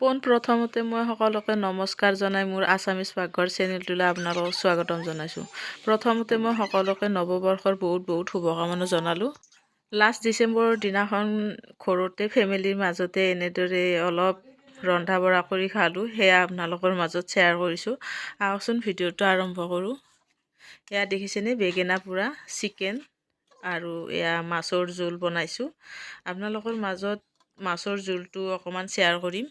পোনপ্ৰথমতে মই সকলোকে নমস্কাৰ জনাই মোৰ আছামিজ পাকঘৰ চেনেলটোলৈ আপোনালোকক স্বাগতম জনাইছোঁ। প্ৰথমতে মই সকলোকে নৱবৰ্ষৰ বহুত বহুত শুভকামনা জনালোঁ। লাষ্ট ডিচেম্বৰৰ দিনাখন ঘৰতে ফেমিলিৰ মাজতে এনেদৰে অলপ ৰন্ধা বঢ়া কৰি খালোঁ, সেয়া আপোনালোকৰ মাজত শ্বেয়াৰ কৰিছোঁ। আহকচোন, ভিডিঅ'টো আৰম্ভ কৰোঁ। এয়া দেখিছেনে, বেঙেনা পোৰা, চিকেন আৰু এয়া মাছৰ জোল বনাইছোঁ। আপোনালোকৰ মাজত মাছৰ জোলটো অকণমান শ্বেয়াৰ কৰিম।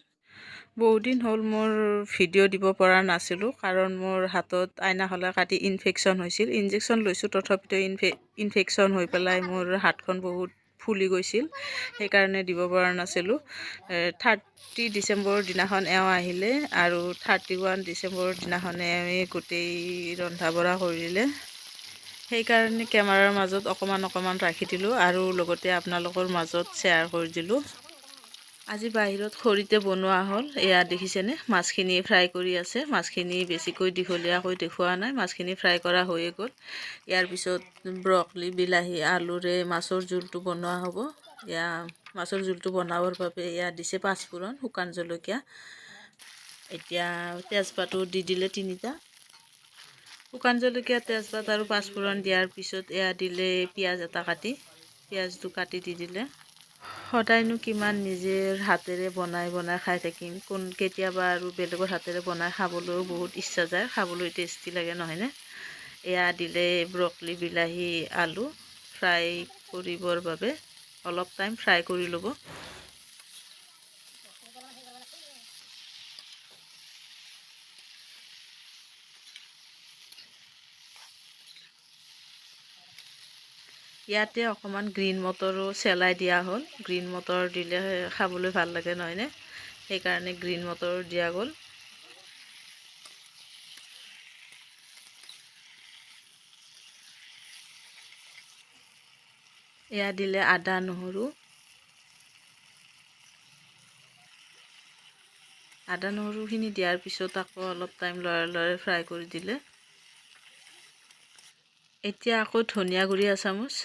বহুদিন হ'ল মোৰ ভিডিঅ' দিব পৰা নাছিলোঁ, কাৰণ মোৰ হাতত আইনাশলা কাটি ইনফেকশ্যন হৈছিল। ইনজেকশ্যন লৈছোঁ, তথাপিতো ইনফেকশ্যন হৈ পেলাই মোৰ হাতখন বহুত ফুলি গৈছিল, সেইকাৰণে দিব পৰা নাছিলোঁ। 30 ডিচেম্বৰৰ দিনাখন এওঁ আহিলে আৰু 31 ডিচেম্বৰৰ দিনাখন এওঁৱে গোটেই ৰন্ধা বঢ়া কৰিলে। সেইকাৰণে কেমেৰাৰ মাজত অকণমান অকণমান ৰাখি দিলোঁ আৰু লগতে আপোনালোকৰ মাজত শ্বেয়াৰ কৰি দিলোঁ। আজি বাহিৰত খৰিতে বনোৱা হ'ল। এয়া দেখিছেনে, মাছখিনি ফ্ৰাই কৰি আছে। মাছখিনি বেছিকৈ দীঘলীয়াকৈ দেখুওৱা নাই। মাছখিনি ফ্ৰাই কৰা হৈয়ে গ'ল। ইয়াৰ পিছত ব্ৰকলি, বিলাহী, আলুৰে মাছৰ জোলটো বনোৱা হ'ব। এয়া মাছৰ জোলটো বনাবৰ বাবে এয়া দিছে পাঁচফোৰণ, শুকান জলকীয়া। এতিয়া তেজপাতো দি দিলে তিনিটা। শুকান জলকীয়া, তেজপাত আৰু পাঁচফোৰণ দিয়াৰ পিছত এয়া দিলে পিঁয়াজ এটা কাটি, পিঁয়াজটো কাটি দি দিলে। সদায়নো কিমান নিজৰ হাতেৰে বনাই বনাই খাই থাকিম? কোন কেতিয়াবা আৰু বেলেগৰ হাতেৰে বনাই খাবলৈও বহুত ইচ্ছা যায়, খাবলৈ টেষ্টি লাগে, নহয়নে? এয়া দিলে ব্ৰকলি, বিলাহী, আলু ফ্ৰাই কৰিবৰ বাবে অলপ টাইম ফ্ৰাই কৰি ল'ব। ইয়াতে অকণমান গ্ৰীণ মটৰো চেলাই দিয়া হ'ল। গ্ৰীণ মটৰ দিলে খাবলৈ ভাল লাগে, নহয়নে? সেইকাৰণে গ্ৰীণ মটৰো দিয়া গ'ল। এয়া দিলে আদা নহৰু। আদা নহৰুখিনি দিয়াৰ পিছত আকৌ অলপ টাইম লৰাই লৰাই ফ্ৰাই কৰি দিলে। এতিয়া আকৌ ধনিয়া গুড়ি এচামুচ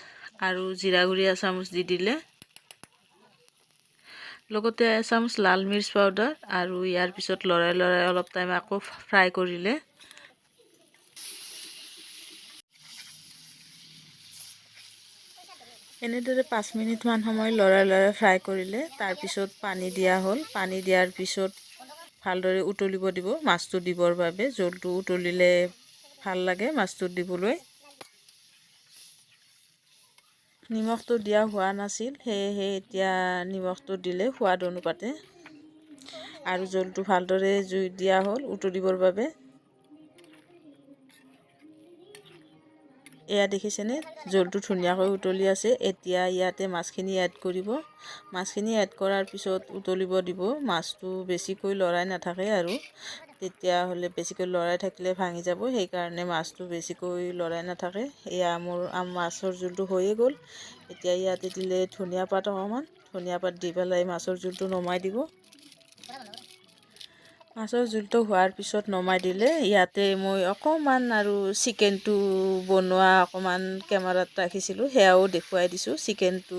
আৰু জিৰা গুড়ি এচামুচ দি দিলে, লগতে এচামুচ লাল মিৰ্চ পাউডাৰ আৰু ইয়াৰ পিছত লৰাই লৰাই অলপ টাইম আকৌ ফ্ৰাই কৰিলে। এনেদৰে 5 মিনিটমান সময় লৰাই লৰাই ফ্ৰাই কৰিলে। তাৰপিছত পানী দিয়া হ'ল। পানী দিয়াৰ পিছত ভালদৰে উতলিব দিব মাছটো দিবৰ বাবে। জোলটো উতলিলে ভাল লাগে মাছটো দিবলৈ। নিমখটো দিয়া হোৱা নাছিল, সেয়েহে এতিয়া নিমখটো দিলে সোৱাদ অনুপাতে। আৰু জোলটো ভালদৰে জুই দিয়া হ'ল উতলিবৰ বাবে। এয়া দেখিছেনে, জোলটো ধুনীয়াকৈ উতলি আছে। এতিয়া ইয়াতে মাছখিনি এড কৰিব। মাছখিনি এড কৰাৰ পিছত উতলিব দিব। মাছটো বেছিকৈ লৰাই নাথাকে আৰু তেতিয়াহ'লে বেছিকৈ লৰাই থাকিলে ভাঙি যাব, সেইকাৰণে মাছটো বেছিকৈ লৰাই নাথাকে। এয়া মোৰ মাছৰ জোলটো হৈয়ে গ'ল। এতিয়া ইয়াতে দিলে ধনিয়া পাত অকণমান। ধনিয়া পাত দি পেলাই মাছৰ জোলটো নমাই দিব। মাছৰ জোলটো হোৱাৰ পিছত নমাই দিলে। ইয়াতে মই অকণমান আৰু চিকেনটো বনোৱা অকণমান কেমেৰাত ৰাখিছিলোঁ, সেয়াও দেখুৱাই দিছোঁ। চিকেনটো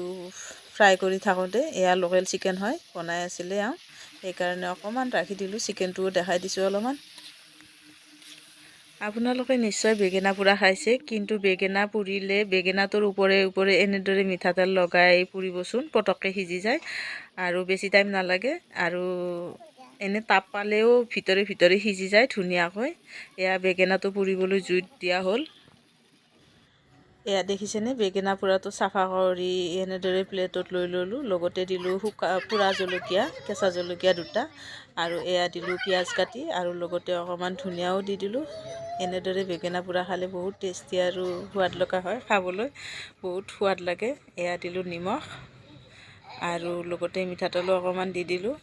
ফ্ৰাই কৰি থাকোঁতে, এয়া লোকেল চিকেন হয়, বনাই আছিলে এওঁ, সেইকাৰণে অকণমান ৰাখি দিলোঁ। চিকেনটোও দেখাই দিছোঁ অলপমান। আপোনালোকে নিশ্চয় বেঙেনা পোৰা খাইছে, কিন্তু বেঙেনা পুৰিলে বেঙেনাটোৰ ওপৰে ওপৰে এনেদৰে মিঠাতেল লগাই পুৰিবচোন, পটককৈ সিজি যায় আৰু বেছি টাইম নালাগে আৰু এনে তাপ পালেও ভিতৰে ভিতৰে সিজি যায় ধুনীয়াকৈ। এয়া বেঙেনাটো পুৰিবলৈ জুইত দিয়া হ'ল। এয়া দেখিছেনে, বেঙেনা পোৰাটো চাফা কৰি এনেদৰে প্লেটত লৈ ল'লোঁ। লগতে দিলোঁ পোৰা জলকীয়া, কেঁচা জলকীয়া দুটা আৰু এয়া দিলোঁ পিঁয়াজ কাটি আৰু লগতে অকণমান ধনিয়াও দি দিলোঁ। এনেদৰে বেঙেনা পোৰা খালে বহুত টেষ্টি আৰু সোৱাদ লগা হয়, খাবলৈ বহুত সোৱাদ লাগে। এয়া দিলোঁ নিমখ আৰু লগতে মিঠাতেলো অকণমান দি দিলোঁ।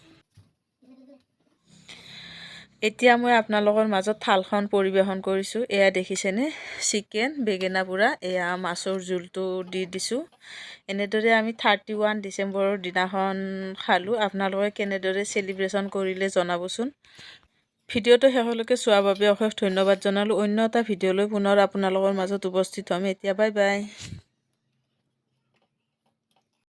এতিয়া মই আপোনালোকৰ মাজত থালখন পৰিৱেশন কৰিছোঁ। এয়া দেখিছেনে, চিকেন, বেঙেনা পোৰা, এয়া মাছৰ জোলটো দি দিছোঁ। এনেদৰে আমি 31 ডিচেম্বৰৰ দিনাখন খালোঁ। আপোনালোকে কেনেদৰে চেলিব্ৰেশ্যন কৰিলে জনাবচোন। ভিডিঅ'টো শেষলৈকে চোৱাৰ বাবে অশেষ ধন্যবাদ জনালোঁ। অন্য এটা ভিডিঅ'লৈ পুনৰ আপোনালোকৰ মাজত উপস্থিত হ'ম। এতিয়া বাই বাই।